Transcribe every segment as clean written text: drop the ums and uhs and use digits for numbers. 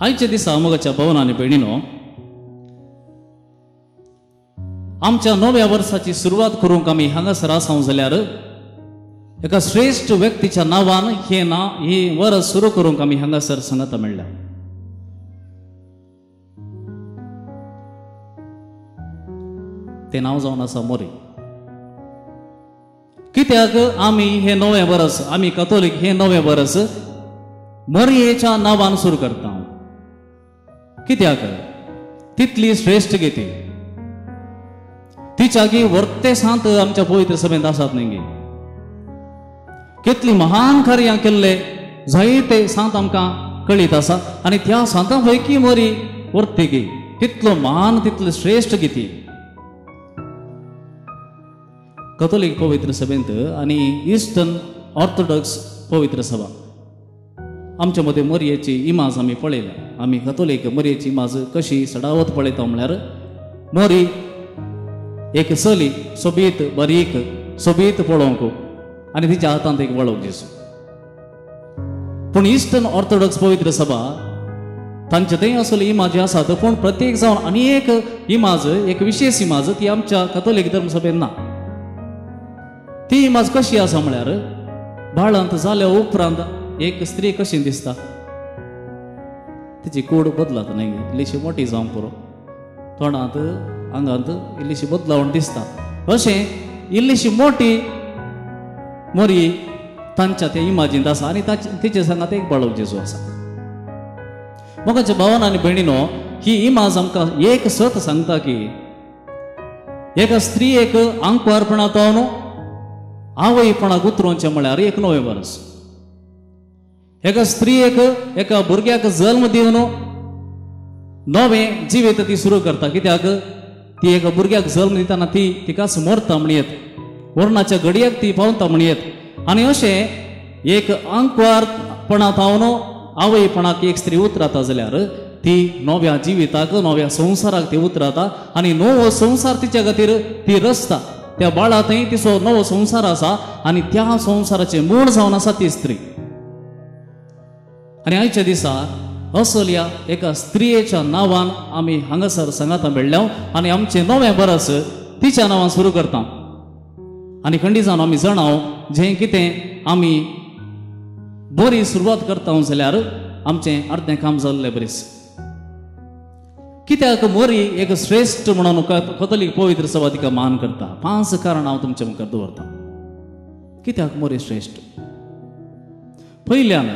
आयच्या दिसा मोगाच्या भवना आनी भयणीनो, आमच्या नव्या वर्साची सुरवात करूंक आमी हांगासर आसा जाल्यार एका श्रेश्ठ व्यक्तीच्या नांवान हें नांव ही वर्स सुरू करूंक आमी हांगासर सांगाता मेळ्ळ्या. तें नांव जावन आसा मोरी. कित्याक आमी हें नवें वर्स, आमी कथोलीक हें नवें वर्स मोरयेच्या नांवान सुरू करता. कित्याक तितली श्रेश्ठ गती तिच्या वर्ते सांत आमच्या पवित्र सभेंत आसात न्ही. कितली महान कार्यां केल्ले जायते सांत आमकां कळीत आसा आनी त्या सांतां पैकी मोरी वर्तेगी तितलो महान तितलो श्रेश्ठ गीती. कथोलीक पवित्र सभेंत आनी इस्टर्न ऑर्थोडॉक्स पवित्र सभा आमच्या मदें मोरयेची इमाज आमी पळयल्या. आमी कथोलीक मोरयेची इमाज कशी सडावत पळयता म्हळ्यार मोरी एक चली सोबीत बारीक सोबीत पळोवंक आनी तिच्या हातांत एक वळोवंक जेजू. पूण इस्टर्न ऑर्थोडॉक्स पवित्र सभा तांचे थंय असली इमाजी आसात, पूण प्रत्येक जावन आनी एक इमाज, एक विशेष इमाज ती आमच्या कथोलीक धर्मसभेन ना. ती इमाज कशी आसा म्हळ्यार बाळंत जाल्या उपरांत एक स्त्री कशी दिसता, तिची कूड बदलता न्ही, इल्लीशी मोठी जावंक पुरो, तोंडांत आंगांत इल्लीशी बदलावण दिसता. अशें इल्लीशी मोठी मोरी तांच्या त्या इमाजींत आसा आनी तिचे सांगात एक बाळक जेजू आसा. मोगाच्या भावान आनी भयणीनो, ही इमाज आमकां एक सत सांगता की एका स्त्रियेक आंकवारपणांत आवयपणाक उतरोवचें म्हळ्यार एक नवें वर्स. एका स्त्रियेक एका भुरग्याक जल्म दिवन नवें जिवीत ती सुरू करता. कित्याक ती एका भुरग्याक जल्म दितना ती तिकाच मरता म्हणयेत, वर्णाच्या घडयेक ती पावता म्हणयेत. आनी अशें एक आंकवारपणांत आवयपणाक एक स्त्री उतरता जाल्यार ती नव्या जिविताक नव्या संवसाराक ती उतरता आनी नवो संवसार तिच्या खातीर ती रचता. त्या बाळा थंय तिचो नवो संवसार आसा आनी त्या संवसाराचें मूळ जावन आसा ती स्त्री. आनी आयच्या दिसा असल्या एका स्त्रियेच्या नांवान आमी हांगासर सांगाता मेळ्ळ्या आनी आमचें नवें बरस तिच्या नांवान सुरू करता. आनी खंडी जावन आमी जाणाव जें कितें आमी बरी सुरवात करता जाल्यार आमचें अर्दें काम जाल्लें बरीच. कित्याक मोरी एक श्रेश्ठ म्हणून कथोलीक पवित्र सभा तिका मान करता. 5 कारणां हांव तुमच्या मुखार दवरता कित्याक मोरी श्रेश्ठ. पयल्यान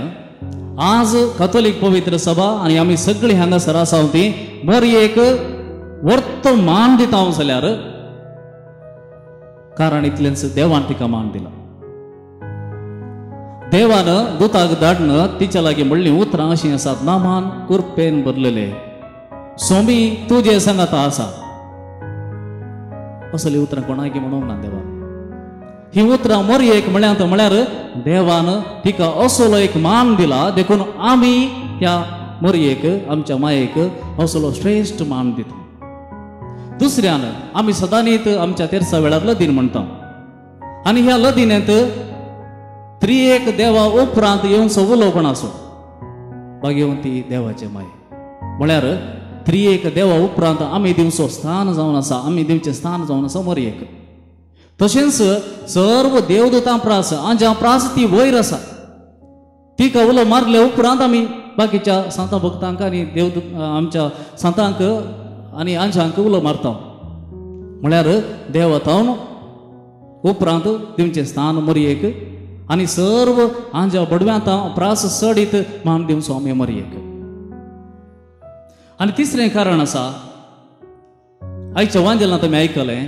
आज कथोलीक पवित्र सभा आनी आमी सगळीं हांगासर आसा ती मोरयेक वर्तो मान दिता जाल्यार कारण इतलेंच देवान तिका मान दिला. देवान दुताक धाडन तिच्या लागीं म्हणलीं उतरां अशीं आसात, नामान कुरपेन भरलेले सोमी तुजे सांगाता आसा. असली उतरां कोणाकी म्हणूंक ना देवान. ही उतरां मोरयेक म्हळ्यात म्हळ्यार देवान तिका असलो एक मान दिला, देखून आमी ह्या मोरयेक आमच्या मायेक असलो श्रेश्ठ मान दिता. दुसऱ्यान आमी सदांनीत आमच्या तेरसा वेळार लदीन म्हणटा आनी ह्या लदिनेंत त्रियेक देवा उपरांत येवचो उलोवपण आसो भाग्यवंती देवाचे माये म्हळ्यार त्रियेक देवा उपरांत आमी दिवचो स्थान जावन आसा, आमी दिवचें स्थान जावन आसा मोरयेक. तशेंच सर्व देवदूतां प्रास आंज्या प्रास ती वयर आसा. तिका उलो मारले उपरांत आमी बाकीच्या सांतां भक्तांक आनी देवदूत आमच्या सांतांक आनी आंज्यांक उलो मारता म्हळ्यार देवतावन उपरांत दिवचें स्थान मोरयेक आनी सर्व आंज्या बडव्यांत प्रास चडीत मान दिवचो आमी मोरयेक. आनी तिसरें कारण आसा, आयच्या वांजेलां तुमी आयकलें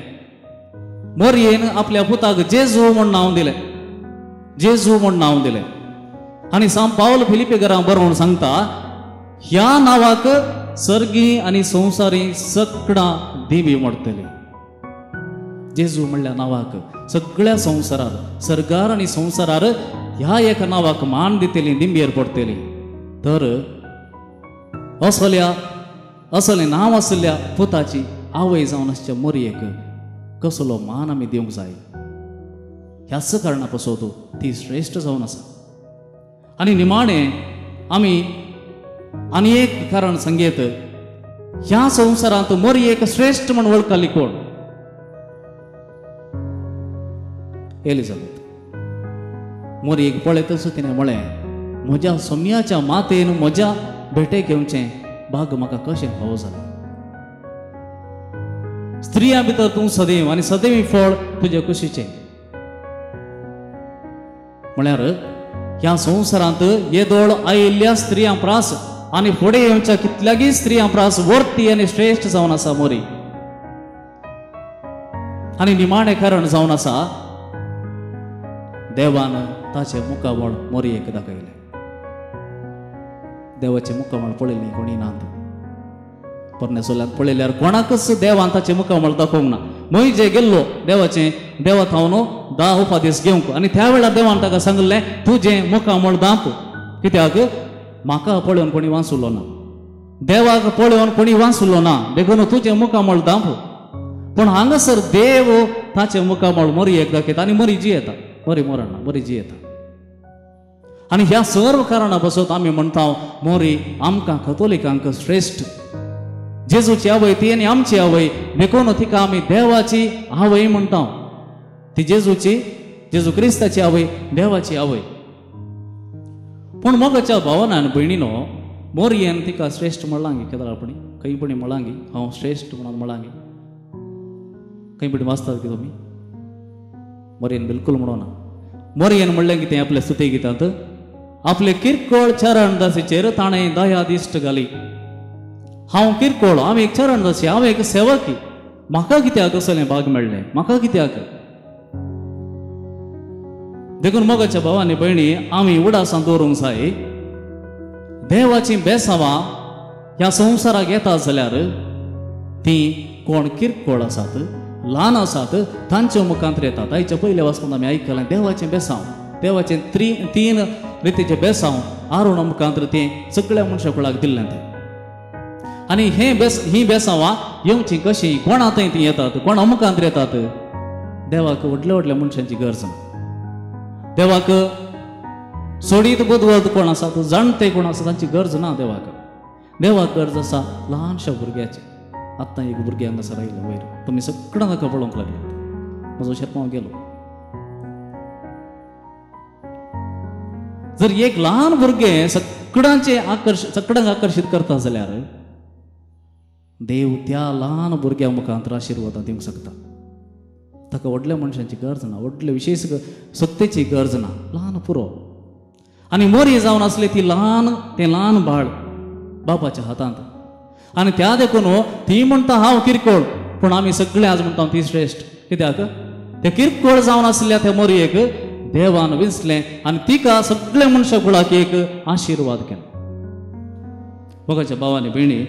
मोरयेन आपल्या पुताक जेजू म्हूण नांव दिलें, जेजू म्हूण नांव दिलें. आनी सांत पावल फिलिपी घरां बरोवन सांगता ह्या नांवाक सर्गी आनी संवसारी सगळां दिवी मोडटली. जेजू म्हणल्या नांवाक सगळ्या संवसारार सर्गार आनी संवसारार ह्या एका नांवाक मान दितली, दिंबेर पडटली. तर असल्या असलें नांव आशिल्ल्या पुताची आवय जावन आसच्या मोरयेक कसलो मान आमी दिवंक जाय. ह्याच कारणा पासत ती श्रेश्ठ जावन आसा. आनी निमाणें आमी आनी एक कारण सांगेत, ह्या संवसारांत मोरयेक श्रेश्ठ म्हण वळखली कोण? एलिझाबेथ. मोरयेक पळयतच तिणें म्हळें, म्हज्या सोम्याच्या मातेन म्हज्या भेटेक येवचें भाग म्हाका कशें फावो जालें. स्त्रियां भितर तूं सदैव आनी सदैव फळ तुजे कुशीचें. म्हळ्यार ह्या संवसारांत येदोळ आयिल्ल्या स्त्रियां प्रास आनी फुडें येवच्या कितल्यागी स्त्रियां प्रास वर्ती आनी श्रेश्ठ जावन आसा मोरी. आनी निमाणें कारण जावन आसा देवान ताचें मुखामळ मोरयेक दाखयलें. देवाचें मुखामळ पळयलें कोणी ना. पोरण्या सोल्यान पळयल्यार कोणाकच देवान ताचें मुखामळ दाखोवंक ना. मोहिजे गेल्लो देवाचें देवा थावन 10 उपादेश घेवंक आनी त्या वेळार देवान ताका सांगलें, तुजें मुखामळ दांप, कित्याक म्हाका पळोवन कोणी वांचुलो ना, देवाक पळोवन कोणी वांचुलो ना, देखून तुजें मुखामळ दांप. पूण हांगासर देव ताचें मुखामळ मोरयेक दाखयता आनी मोरी जियेता, मोरी मरना, मोरी जियेता. आनी ह्या सर्व कारणा पासत आमी म्हणटा मोरी आमकां कथोलिकांक श्रेश्ठ. जेजूची आवय ती आनी आमची आवय, देखून तिका आमी देवाची आवय म्हणटा. ती जेजूची, जेजू क्रिस्ताची आवय, देवाची आवय. पूण मोगाच्या भावना आनी भयणीनो, मोरयेन तिका श्रेश्ठ म्हणलांगी केदरा आपणी खंय पणी म्हणलांगी हांव श्रेश्ठ म्हणून म्हणलांगी. खंय पणी वाचतात की तुमी? मोरयेन बिलकूल म्हणना. मोरयेन म्हणलें कितें आपल्या स्तुती गितांत, आपले किरकोळ चरणदासीचेर ताणें दया दिश्ट घाली. हांव किरकोळ, हांव एक चरणदासी, हांव एक सेवकी, म्हाका कित्याक असलें भाग मेळ्ळें, म्हाका कित्याक? देखून मोगाच्या भाव आनी भयणी, आमी उडासां दवरूंक जाय देवाचीं बेसांवां ह्या संवसाराक येता जाल्यार तीं कोण किरकोळ आसात, ल्हान आसात, तांच्या मुखांत येतात. आयच्या पयल्या वाचपांत आमी आयकलें देवाचें बेसांव, देवाचें तीन रितीचें बेसांव आरुणा मुखांत तें सगळ्या मनशा कुळाक दिल्लें तें. आनी हे बेस ही बेसांवां येवचीं कशीं, कोणा थंय तीं येतात, कोणा मुखांत येतात? देवाक व्हडल्या व्हडल्या मनशांची गरज ना. देवाक सोडीत बुदवंत कोण आसा, जाणटे कोण आसा, तांची गरज ना देवाक. देवाक गरज आसा ल्हानशा भुरग्याची. आत्तां एक भुरगें हांगासर आयलें वयर, तुमी सगळ्यां ताका पळोवंक लागले, म्हजो शेतमाव गेलो. जर एक ल्हान भुरगें सगळ्यांचे सगळ्यांक आकर्शीत करता जाल्यार देव त्या ल्हान भुरग्या मुखांत आशिर्वादां दिवंक शकता. ताका व्हडल्या मनशांची गरज ना, व्हडले विशेश सत्तेची गरज ना, ल्हान पुरो. आनी मोरी जावन आसली ती ल्हान, तें ल्हान बाळ बापाच्या हातांत. आनी त्या देखून ती म्हणटा हांव किरकोळ, पूण आमी सगळे आज म्हणटा ती श्रेश्ठ. कित्याक? ते किरकोळ जावन आसल्या त्या मोरयेक देवान विंचलें आनी तिका सगळे मनशा कुळाक एक आशिर्वाद केलो. मोगाच्या भावानी भयणी,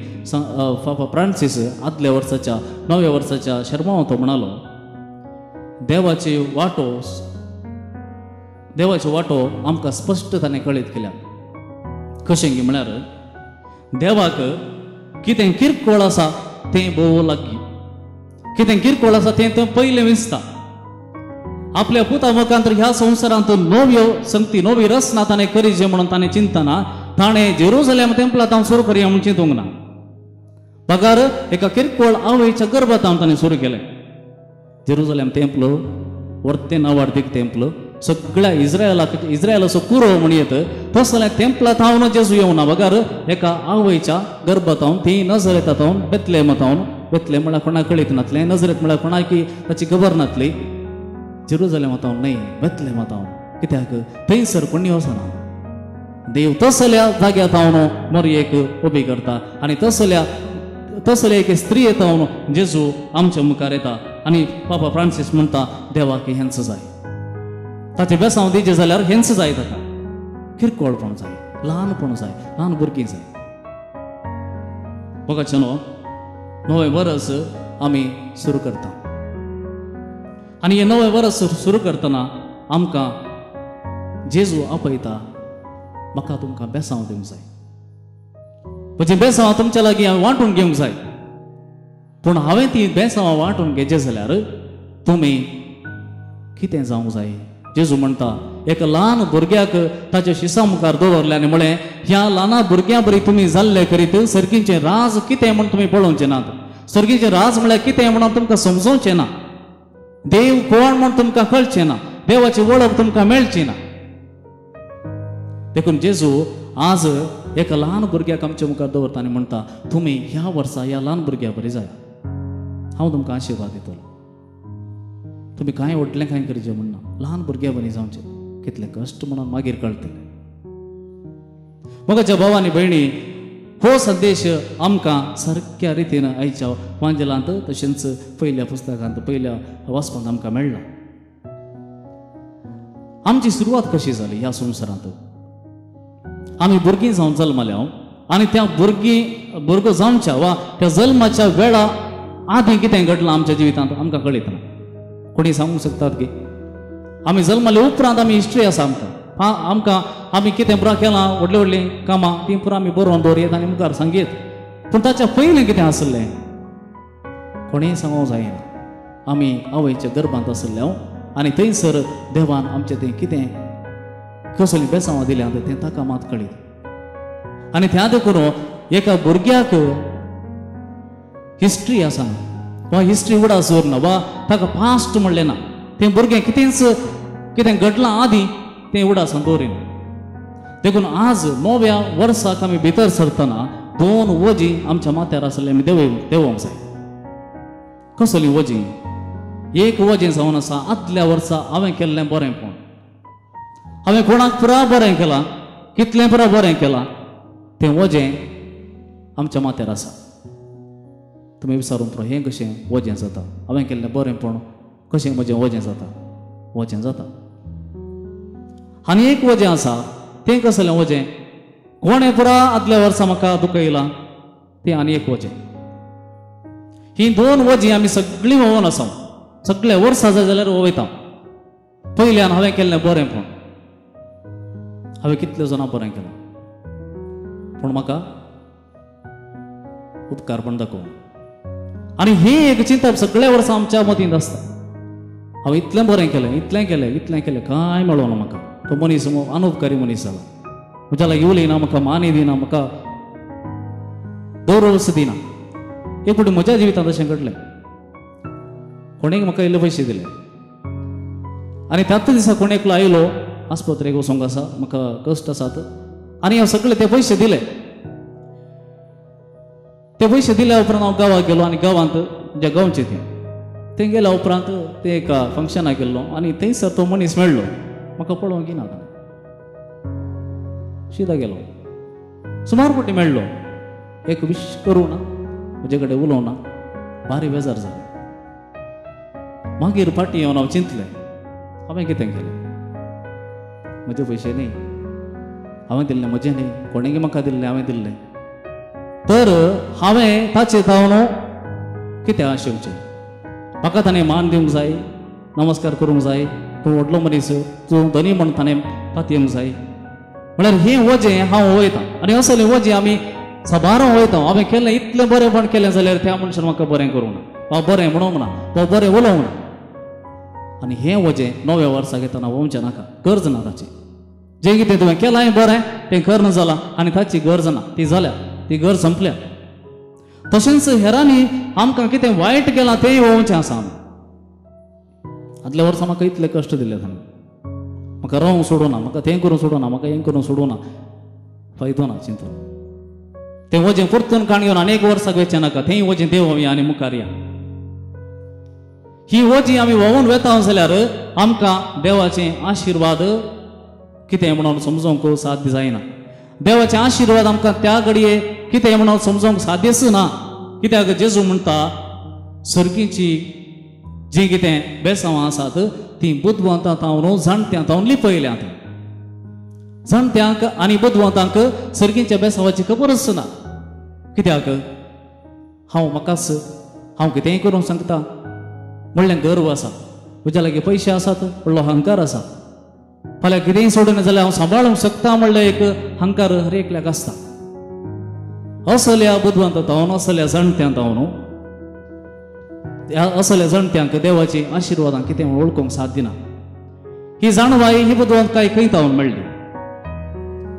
पापा फ्रांसीस आदल्या वर्साच्या नव्या वर्साच्या शर्मांव तो म्हणालो, देवाची वाटो आमकां स्पश्ट ताणें कळीत केल्या. कशें की म्हळ्यार देवाक कितें किरकोळ आसा तें भोव लागीं, कितें किरकोळ आसा तें तो पयलें विंचता. आपल्या पुता मुखांत ह्या संवसारांत नव्यो संगती, नवी रचना ताणें करीचे म्हणून ताणें चिंतना ताणें जेरुजलेम तेंपलांत हांव सुरू करया म्हूण चिंतूंक ना, बगर एका किरकोळ आवयच्या गर्भांत हांव ताणें सुरू केलें. जेरुजलेम तेंपलो वर्ते नावार्दीक तेंपलो, सगळ्या इस्रायलाक इस्रायलाचो कुरो म्हण येत तसलें तेंपला थावन जेजू येवना, बगर एका आवयच्या गर्भांत ती नजरेंत थावन बेतलेम थावन, बेतलेम म्हळ्यार कोणाक कळीत नातलें, नजरेंत म्हळ्यार कोणाक ताची खबर नातली, जेरुजलेम थावन न्हय बेतलेम थावन. कित्याक? थंयसर कोणी वचना. देव तसल्या जाग्या थावन मोरयेक उबी करता आनी तसल्या एक स्त्री थावन जेजू आमच्या मुखार येता. आनी पापा फ्रांसीस म्हणटा देवाक हेंच जाय, ताचें बेसांव दिचें जाल्यार हेंच जाय ताका, किरकोळपण जाय, ल्हानपण जाय, ल्हान भुरगीं जाय. मोगाचे न्हू, नवें वरस आमी सुरू करता आनी हें नवें वरस सुरू करतना आमकां जेजू आपयता, म्हाका तुमकां बेसांव दिवंक जाय, म्हजीं बेसांवां तुमच्या लागीं हांवें वांटून घेवंक जाय. पूण हांवें ती बेसांवां वांटून घेचे जाल्यार तुमी कितें जावंक जाय? जेजू म्हणटा एका ल्हान भुरग्याक ताच्या शिसा मुखार दवरलें आनी म्हळें ह्या ल्हाना भुरग्यां बरी तुमी जाल्ले करीत सर्गीचें राज कितें म्हूण तुमी पळोवचें नात. सर्गीचें राज म्हळ्यार कितें म्हणून तुमकां समजोवचें ना. देव कोण म्हूण तुमकां कळचें ना. देवाची वळख तुमकां मेळची ना. देखून जेजू आज एका ल्हान भुरग्याक आमच्या मुखार दवरता आनी म्हणटा तुमी ह्या वर्सा ह्या ल्हान भुरग्या बरी जाय, हांव तुमकां आशिर्वाद दितलो. तुमी कांय व्हडलें कांय करचें म्हणना, ल्हान भुरग्या बरी जावचें. कितले कश्ट म्हणून मागीर कळटलें. मोगाच्या भाव आनी भयणी, हो संदेश आमकां सारक्या रितीन आयच्या वांजेलांत तशेंच पयल्या पुस्तकांत पयल्या वाचपांत आमकां मेळ्ळा. आमची सुरवात कशी जाली ह्या संवसारांत? आमी भुरगीं जावन जल्मल्या आनी त्या भुरगो जावच्या वा त्या जल्माच्या वेळा आदीं कितें घडलां आमच्या जिवितांत आमकां कळीत ना. कोणी सांगूंक शकतात की आमी जल्मले उपरांत आमी हिस्ट्री आसा आमकां, आमकां आमी कितें पुरा केलां, व्हडलीं व्हडलीं कामां तीं पुरा आमी बरोवन दवरयत आनी मुखार सांगयत. पूण ताच्या पयलीं कितें आसलें कोणेंय सांगूंक जायना. आमी आवयच्या गर्भांत आसले आनी थंयसर देवान आमचें तें कितें कसलीं बेसांवां दिल्यां तें ताका मात कळीत. आनी त्या देखून एका भुरग्याक हिस्ट्री आसना वा हिस्ट्री उडास उरना वा ताका पास्ट म्हणलें ना. तें भुरगें कितेंच कितें घडलां आदीं तें उडासान दवरिना. देखून आज नव्या वर्साक आमी भितर सरतना दोन वजीं आमच्या माथ्यार आसले आमी देवोंक जाय. कसलीं वजीं? एक वजें जावन आसा आदल्या वर्सा हांवें केल्लें बरें, पूण हांवें कोणाक पुरा बरें केलां, कितलें पुरा बरें केलां, तें वजें आमच्या माथ्यार आसा. तुमी विचारूंक पुरो हें कशें वजें जाता? हांवें केल्लें बरें पूण कशें म्हजें वजें जाता? वजें जाता. आनी एक वजें आसा तें कसलें वजें? कोणें पुरा आदल्या वर्सा म्हाका दुखयलां तें आनी एक वजें. हीं दोन वजीं आमी सगळीं व्होवन आसा. सगळे वर्सां जाय जाल्यार वयता. पयल्यान हांवें केल्लें बरें पूण हांवें कितले जाणां बरें केलां पूण म्हाका उपकार पण दाखोवना. आनी ही एक चिंतप सगळे वर्सां आमच्या मतींत आसता. हांवें इतलें बरें केलें, इतलें केलें, इतलें केलें, कांय मेळोना म्हाका. तो मनीस अनुपकारी मनीस जाला, म्हज्या लागीं उलयना, म्हाका मानी दिना, म्हाका गौरवच दिना. एक फावटी म्हज्या जिवितांत अशें घडलें. कोणेक म्हाका इल्ले पयशे दिले आनी त्याच दिसा कोण एकलो आयलो आस्पत्रेक वचोंक आसा, म्हाका कश्ट आसात, आनी हांव सगळे ते पयशे दिले. ते पयशे दिल्या उपरांत हांव गांवाक गेलो आनी गांवांत ज्या गांवचे ते थंय गेल्या उपरांत ते एका फंक्शनाक गेल्लो आनी थंयसर तो मनीस मेळ्ळो. म्हाका पळोवंक येना, शिदा गेलो, सुमार फावटी मेळ्ळो, एक विश करूं ना, म्हजे कडेन उलोवना, भारी बेजार जालें. मागीर फाटीं येवन हांव चिंतलें हांवें कितें केलें? म्हजे पयशे न्ही, हांवें दिल्लें म्हजें न्ही, कोणें म्हाका दिल्लें हांवें दिल्लें, तर हांवें ताचे थावन कितें आशेवचें? म्हाका ताणें मान दिवंक जाय, नमस्कार करूंक जाय, तूं व्हडलो मनीस, तूं धनी म्हण ताणें पातयेवंक जाय. म्हळ्यार हें वजें हांव वयतां आनी असलें वजें आमी साबार वयता. हांवें केलें इतलें बरेंपण केलें जाल्यार त्या मनशान म्हाका बरें करूंक ना वा बरें म्हणूंक ना वा बरें उलोवंक ना. आनी हें वजें नव्या वर्साक येतना वचचें नाका, गरज ना ताची. जें कितें तुवें केलां बरें तें करना जालां आनी ताची गरज ना, ती जाल्या, ती गरज संपल्या. तशेंच हेरांनी आमकां कितें वायट केलां तेंय वचचें आसा. आमी आदल्या वर्सा म्हाका इतले कश्ट दिले ताणें, म्हाका रावंक सोडूना, म्हाका तें करूंक सोडूना, म्हाका हें करूंक सोडूना, फायदो ना चिंतून. तें वजें परतून काण घेवन आनी एक वर्साक वचचें नाका, तेंय वजें देवया आनी मुखार या. ही वजी आमी व्होवन वेता जाल्यार आमकां देवाचे आशिर्वाद कितें म्हणून समजोवंक साध्य जायना. देवाचे आशिर्वाद आमकां त्या घडये कितें म्हणून समजोवंक साध्यच ना. कित्याक जेजू म्हणटा सर्गीची जीं कितें बेसांवां आसात तीं बुदवंतां तावन जाणट्यां तावन लिपयल्यांत. जाणट्यांक आनी बुदवंतांक सर्गीच्या बेसांवाची खबरच ना. कित्याक हांव म्हाकाच हांव कितेंय करूंक सांगता म्हणलें गर्व आसा, म्हज्या लागीं पयशे आसात व्हडलो अहंकार आसा, फाल्यां कितेंय सोडून जाल्यार हांव सांबाळूंक शकता म्हणलें एक अहंकार हर एकल्याक आसता. असल्या बुदवंत तावन असल्या जाणट्यां तावन ह्या असल्या जाणट्यांक देवाची आशिर्वादां कितें वळखूंक साथ दिना. ही जाणवाय ही बुदवंतकाय खंय तावन मेळ्ळी?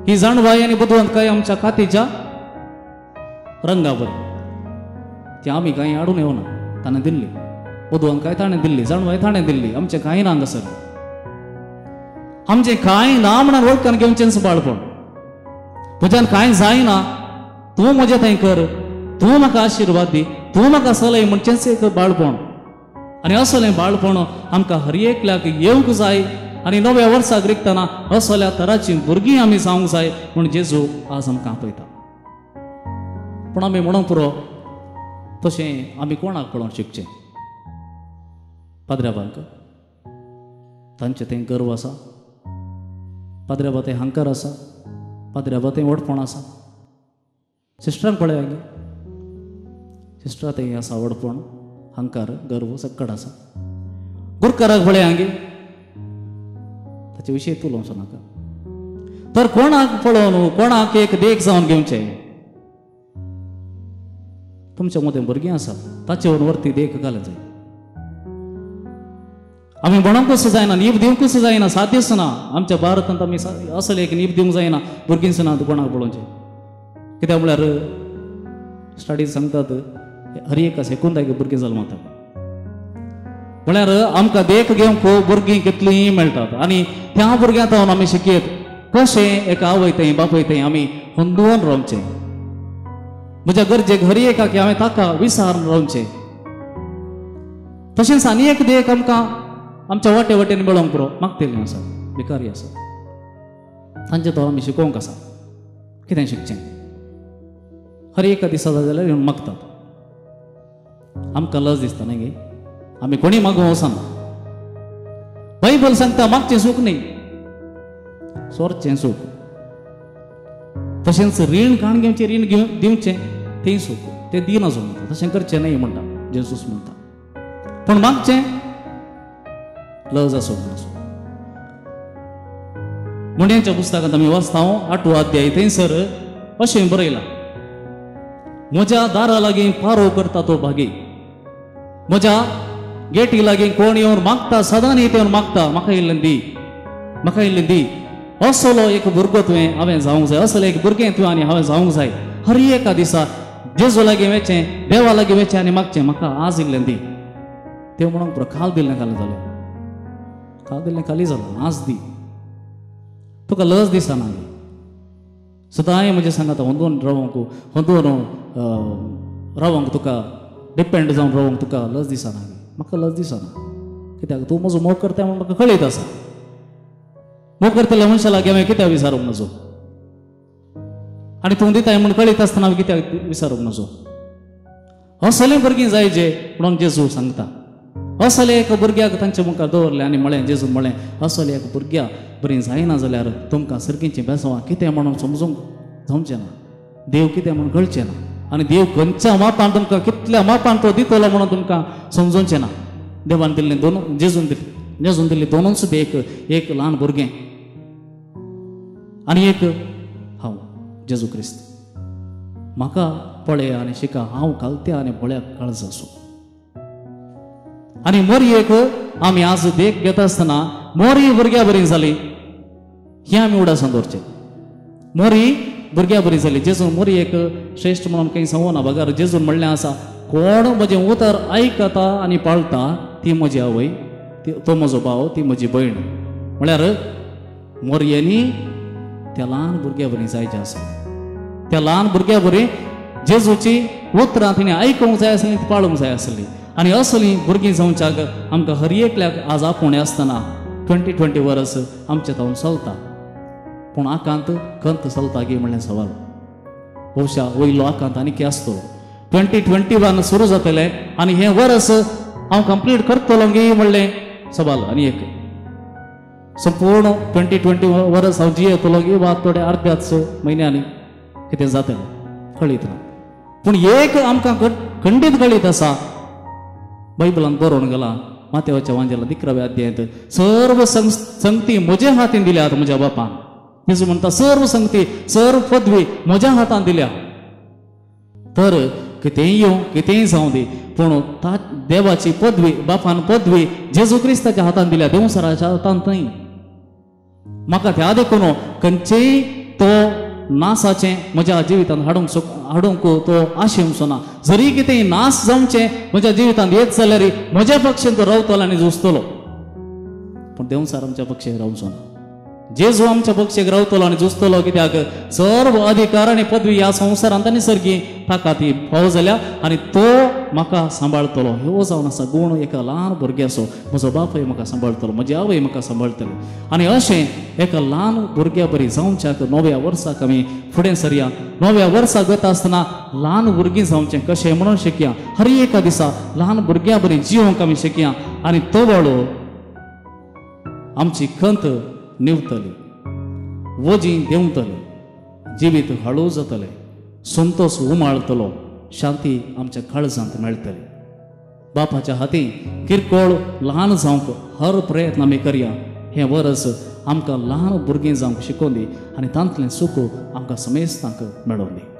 ही जाणवाय आनी बुदवंतकाय आमच्या कातीच्या रंगावर ती आमी कांय हाडून येवना, ताणें दिल्ली बुदवंतकाय, ताणें दिल्ली जाणवाय, ताणें दिल्ली. आमचें कांय ना हांगासर, आमचें कांय ना म्हणून वळखून घेवचेंच बाळपण. म्हज्यान कांय जायना, तूं म्हजें थंय कर, तूं म्हाका आशिर्वाद दी, तूं म्हाका सलय म्हणचेंच एक बाळपण. आनी असलें बाळपण आमकां हर एकल्याक येवंक जाय आनी नव्या वर्साक रिगतना असल्या तराचीं भुरगीं आमी जावंक जाय म्हूण जेजू आज आमकां आपयता. पूण आमी म्हणूंक पुरो तशें आमी कोणाक पळोवन शिकचें? पाद्र्याबांक तांचें तें गर्व आसा, पाद्र्याबा तें हंकार आसा, पाद्र्याबा तें व्हडपण आसा. सिस्टरांक पळया गे, सिस्टरा तें आसा व्हडपण, हंकार, गर्व सक्कड आसा. गुरकाराक पळया गे, ताचे विशय उलोवचो नाका. तर कोणाक पळोवन कोणाक एक देख जावन घेवचें? तुमच्या मदें भुरगीं आसा, ताचेवर वरती देख घालूंक जाय. आमी म्हणूंकच जायना, नीब दिवंकच जायना, साध्यच ना. आमच्या भारतांत आमी असलें एक नीब दिवंक जायना भुरगींच ना कोणाक पळोवचें. कित्याक म्हळ्यार स्टडीज सांगतात हर एका सेकुंदाक भुरगीं जल्मतात. म्हळ्यार आमकां देख घेवंक भुरगीं कितलीं मेळटात आनी त्या भुरग्यां तावन आमी शिकयत कशें एका आवय थंय बापूय थंय आमी हुंदून रावचें. म्हज्या गरजेक हर एकाक हांवें ताका विसारून रावचें. तशेंच आनी एक देख आमकां आमच्या वाटे वाटेन मेळोंक पुरो, मागतलीं आसा, भिकारी आसा, तांचे तो आमी शिकोवंक आसा. कितें शिकचें? हर एका दिसा जाल्यार येवन मागतात, आमकां लज दिसता न्ही गे, आमी कोणी मागूंक वचना. बायबल सांगता मागचें सूख न्ही, सोरचें सूख. तशेंच रीण काण घेवचें, रीण घेवन दिवचें तें सूख, तें दिना म्हणटा, तशें करचें न्हय म्हणटा जेजूस म्हणटा. पूण मागचें लज आसूंक नासो. मुंड्यांच्या पुस्तकांत आमी वाचता 8वो अध्याय, थंयसर अशें बरयलां, म्हज्या दारा लागीं पारो करता तो भागी, म्हज्या गेटी लागीं कोण येवन मागता, सदां येवन मागता, म्हाका इल्लें दी, म्हाका इल्लें दी. असलो एक भुरगो तुवें हांवें जावंक जाय, असलो एक भुरगें तुवें आनी हांवें जावंक जाय. हर एका दिसा जेजू लागीं वचें, देवा लागीं वचें आनी मागचें, म्हाका आज इल्लें दी. तें म्हणूंक पुरो, काल दिल्लें खाली जालें, काल दिल्लें खाली जालो, आज दी. तुका लज दिसना? सदांय म्हजें सांगता हुंदून रावंक, हुंदून रावंक, तुका डिपेंड जावन रावंक तुका लज दिसना? म्हाका लज दिसना, कित्याक तूं म्हजो मोग करता म्हूण म्हाका कळीत आसा. मोग करतल्या मनशा लागीं हांवें कित्याक विचारूंक नजो? आनी तूं दिताय म्हूण कळीत आसतना हांवें कित्याक विचारूंक नजो? असलें भुरगीं जाय जे म्हणून जेजू सांगता. असले एका भुरग्याक तांच्या मुखार दवरलें आनी म्हळें, जेजून म्हळें, असले एका भुरग्या बरीं जायना जाल्यार तुमकां सर्गीचीं बेसांवां कितें म्हणून समजूंक जावचें ना, देव कितें म्हणून कळचें ना, आनी देव खंयच्या मापान तुमकां कितल्या मापान तो दितलो म्हणून तुमकां समजूचें ना. देवान दिल्लें दोन, जेजून दिल्ली, जेजून दिल्ली दोनूच देख, एक ल्हान भुरगें आनी एक हांव जेजू क्रिस्त. म्हाका पळय आनी शिका, हांव कालत्या आनी भोळ्या काळजा आसूं. आनी मोरयेक आमी आज देख घेता आसतना मोरी भुरग्या बरी जाली हें आमी उडासान दवरचें. मोरी भुरग्या बरी जाली, जेजून मोरयेक श्रेश्ठ म्हणून खंय सांगना, बगर जेजून म्हणलें आसा, कोण म्हजें उतर आयकता आनी पाळटा ती म्हजी आवय, तो म्हजो भाव, ती म्हजी भयण. म्हळ्यार मोरयांनी त्या ल्हान भुरग्या बरी जायचें आसा. त्या ल्हान भुरग्या बरी जेजूची उतरां तिणें आयकूंक जाय आसलीं, ती पाळूंक जाय आसली. आनी असलीं भुरगीं जावच्याक आमकां हर एकल्याक आज आपोवणें आसतना 2020 वर्स आमचें तावन चलता, पूण आकांत खंत चलता गी म्हणलें सवाल. बहुशा वयलो आकांत आनी आसतलो. 2021 सुरू जातलें आनी हें वर्स हांव कंप्लीट करतलो गी म्हणलें सवाल. आनी एक संपूर्ण 2020 वर्स हांव जियेतलो गी वा थोडे अर्द्याच म्हयन्यांनी कितें जातलें कळीत ना. पूण एक आमकां खंडीत कळीत आसा, बायबलान बरोवन गेला मातेवाच्या वांजेला 11व्या अध्यायांत, सर्व संगती म्हज्या हातीन दिल्यात म्हज्या बापान. जेजू म्हणटा सर्व संगती, सर्व पदवी म्हज्या हातान दिल्या. तर कितेंय येवं, कितेंय जावं दी, पूण देवाची पदवी, बापान पदवी जेजू क्रिस्ताच्या हातान दिल्या, देवसराच्या हातान न्हय. म्हाका त्या देखून खंयचेय तो नासाचें म्हज्या जिवितांत हाडूंक तो आशेवचो ना. जरी कितें नास जावचें म्हज्या जिवितांत येत जाल्यार म्हज्या पक्षेन तो रावतलो आनी झुजतलो, पूण देंवचार आमच्या पक्षेक रावचो ना. जेजू आमच्या पक्षेक रावतलो आनी झुजतलो, कित्याक सर्व अधिकार आनी पदवी ह्या संवसारांत आनी सर्गी ताका ती फावो जाल्या आनी तो म्हाका सांबाळतलो. ह्यो जावन आसा गूण एका ल्हान भुरग्याचो. म्हजो बापूय म्हाका सांबाळतलो, म्हजी आवय म्हाका सांबाळटली. आनी अशें एका ल्हान भुरग्या बरी जावच्याक नव्या वर्साक आमी फुडें सरया. नव्या वर्साक वता आसतना ल्हान भुरगीं जावचें कशें म्हणून शिकया. हर एका दिसा ल्हान भुरग्या बरी जिवंक आमी शिकया आनी तवळ आमची खंत निवतली, वजीं देंवतले, जिवीत हळू जातलें, संतोष उमाळतलो, शांती आमच्या काळजांत मेळटली. बापाच्या हाती किरकोळ ल्हान जावंक हर प्रयत्न आमी करया. हें वरस आमकां ल्हान भुरगीं जावंक शिकोवन दी आनी तांतलें सुख आमकां समेस्तांक मेळोवन दी.